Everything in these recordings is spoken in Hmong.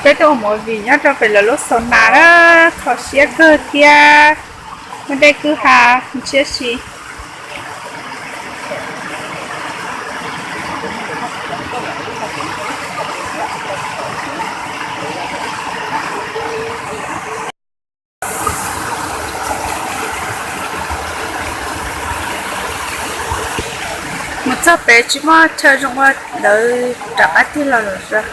Peb tuaj ua movie nyob rau pem lawv lub sauna na, kho siab kawg thiab. Muaj dej kwj ha ntshiab si. Mus txog pem tsis muaj chaw zoo ua, lawv rov qab tig los lawm.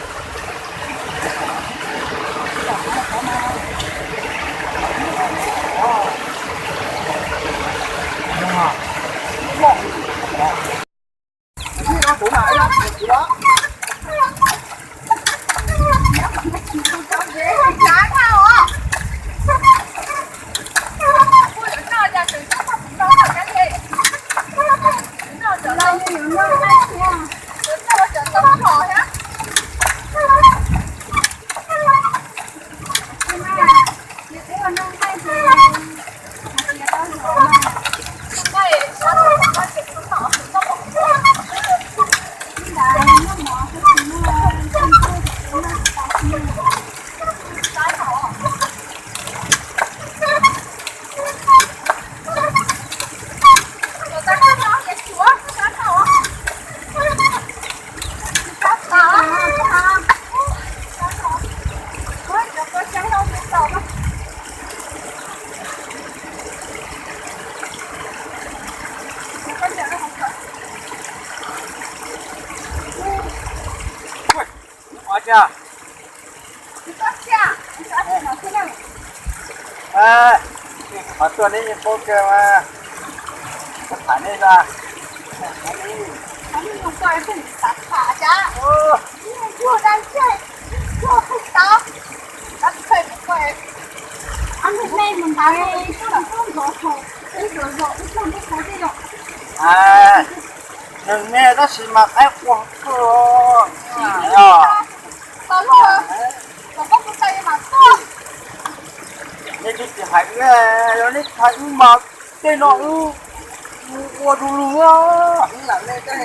Qhov tuaj neb yeej paub kawg mas, kuv tham nej na. Neeg me tab sis mas qaib qua kawg. Nej twb tsis hais wb, yog nej hais wb mas tej no wb ua du lug. Hais ne. Tej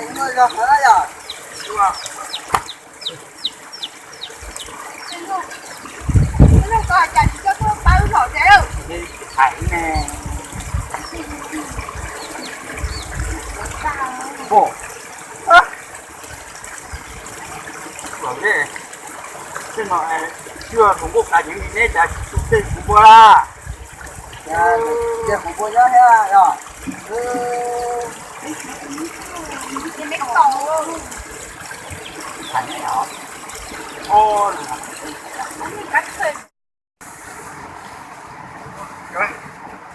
no, twb yog hluas nkauj tas ces neb cas tsis tu tej kuv npua la. Ces kuv npua nyob thiab yog.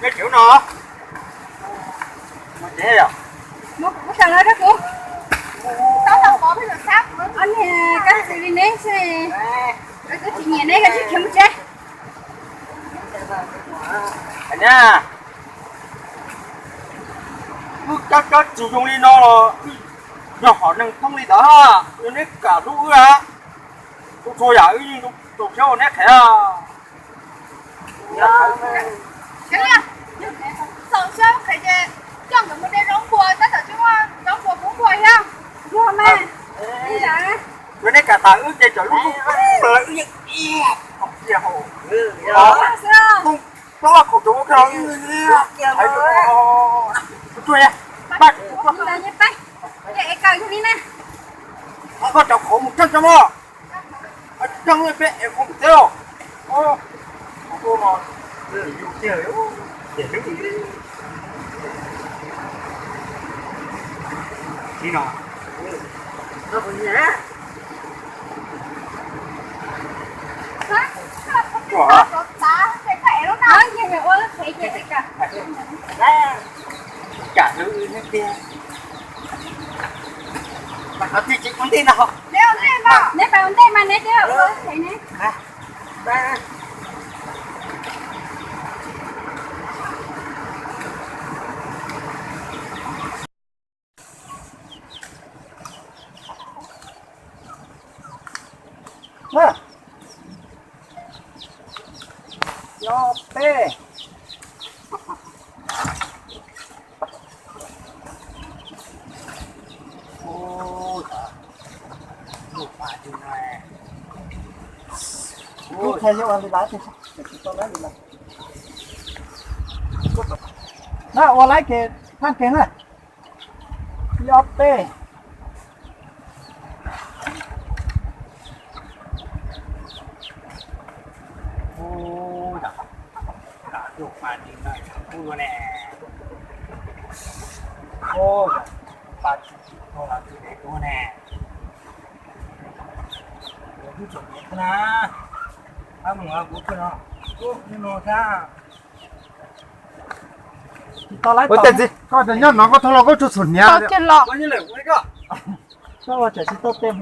Neb cov no, neb yog, kuv sawv no rau kuv, tau tau pov peb los sab, ob niag kab txwv li neb xwb, kuv tsis nyiam neb, koj tsis khiav mus tsev. Hais na, wb cab cab tsis zoo li no los wb yog hom neeg thoob li ntawd, yog neb kam hlub wb, txhua txhua yam wb yeej rau siab ua neb qhev. Txaus siab qhev ces coj nkawd mus de zaub npua, tab tom tsis muaj zaub npua pub npua thiab. Yog mas, li ntawd. Yog neb kam tas wb ces cov lub ntuj lawm wb yeej ia, ia hauv, xwb, plaub kaum tus ua kiag los wb, tuaj, pab, tuaj, es kaw yog li na, koj cov qhauv mus tseeb tseeb os. Tseeb peb es qhov mus teb os. Li no, cas hlub wb tiag. Mas qhov twg tsis ua ntej no. Neb pais ua ntej mas neb twb ua qhev ne. Na, ob peb. Ub, ub, ua li lawm, tsis tau lawm li lawm. Na, ua lawm ces thaj kev na. Ib ob peb. Ub, ub, ua li no tsav kub ua ne. Ub, pa tsis tau los tsis dev ua ne. Kuv twb tseem niam na. Ab, mus kuv twb no. Ub, no thiab. Tsis tau lawm, ua tau. Koj nyob no koj tau los koj tsuas txhuam hniav. Tau kiag los. Koj ua tseem tsis tau tes.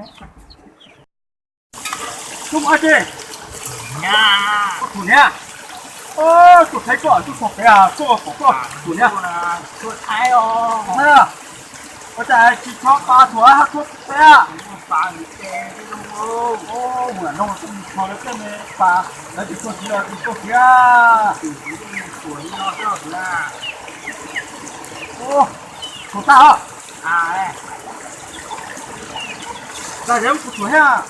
Tub muaj dab tsi? Txhuam hniav. Txhuam hniav. Txhuam hniav, txhuam hniav. Ua cas tsis txhob pas txhuam, txhuam peb. Mus no txhob mus txhuam lawv tej me pas, lawv tsis txhuam siav los tsis txhuam siav. Txhuam tag os. Tag, kuv txhuam thiab.